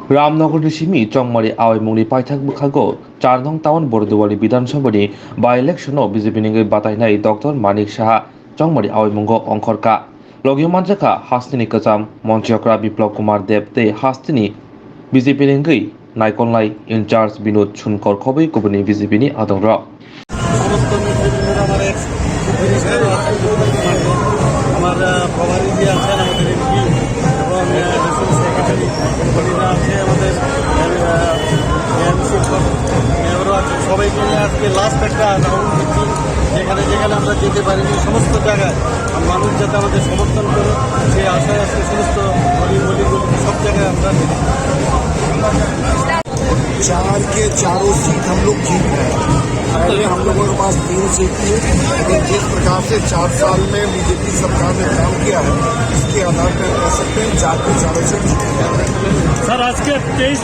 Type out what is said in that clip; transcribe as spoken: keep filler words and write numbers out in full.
Ramnagarni simi Chongmari awaimungni paithak bwkhago char nong town Borduwali Bidhan Sabhani by-election-o B J P ni wngwi batainai Doctor Manik Saha Chongmari awaimungo ongkhorkha. Logi manjakha hasteni kwcham Monchokra Biplab Kumar Deb tei hasteni B J P ni wngwi naikolnai in-charge Binod Sonkar khobwi kubuni B J P ni adongrok. সমস্ত নেতৃবৃন্দরা আমার এক্স মিনিস্টারও আছেন, আমার, আহ, প্রভারী যে আছেন আমাদের এমপি এবং, আহ, ডিসি সেক্রেটারি, উনি আছে আমাদের, আহ, এমসি মেয়রও আছে, সবাইকে নিয়ে আজকে লাস্ট একটা রাউন্ড দিচ্ছি, যেখানে যেখানে আমরা যেতে পারিনি সমস্ত জায়গায় মানুষ যাতে আমাদের সমর্থন করে, সেই আশায় আজকে সমস্ত গলি গলি গলি সব জায়গায় আমরা চার के चारों सीट हम लोग जीत रहे हैं। पहले हम लोगों के पास तीन सीट थी, लेकिन जिस प्रकार से चार साल में बीजेपी सरकार ने काम किया है, इसके आधार पर कह सकते हैं चार के चारों सीट जीत गए। सर, आज के तेईस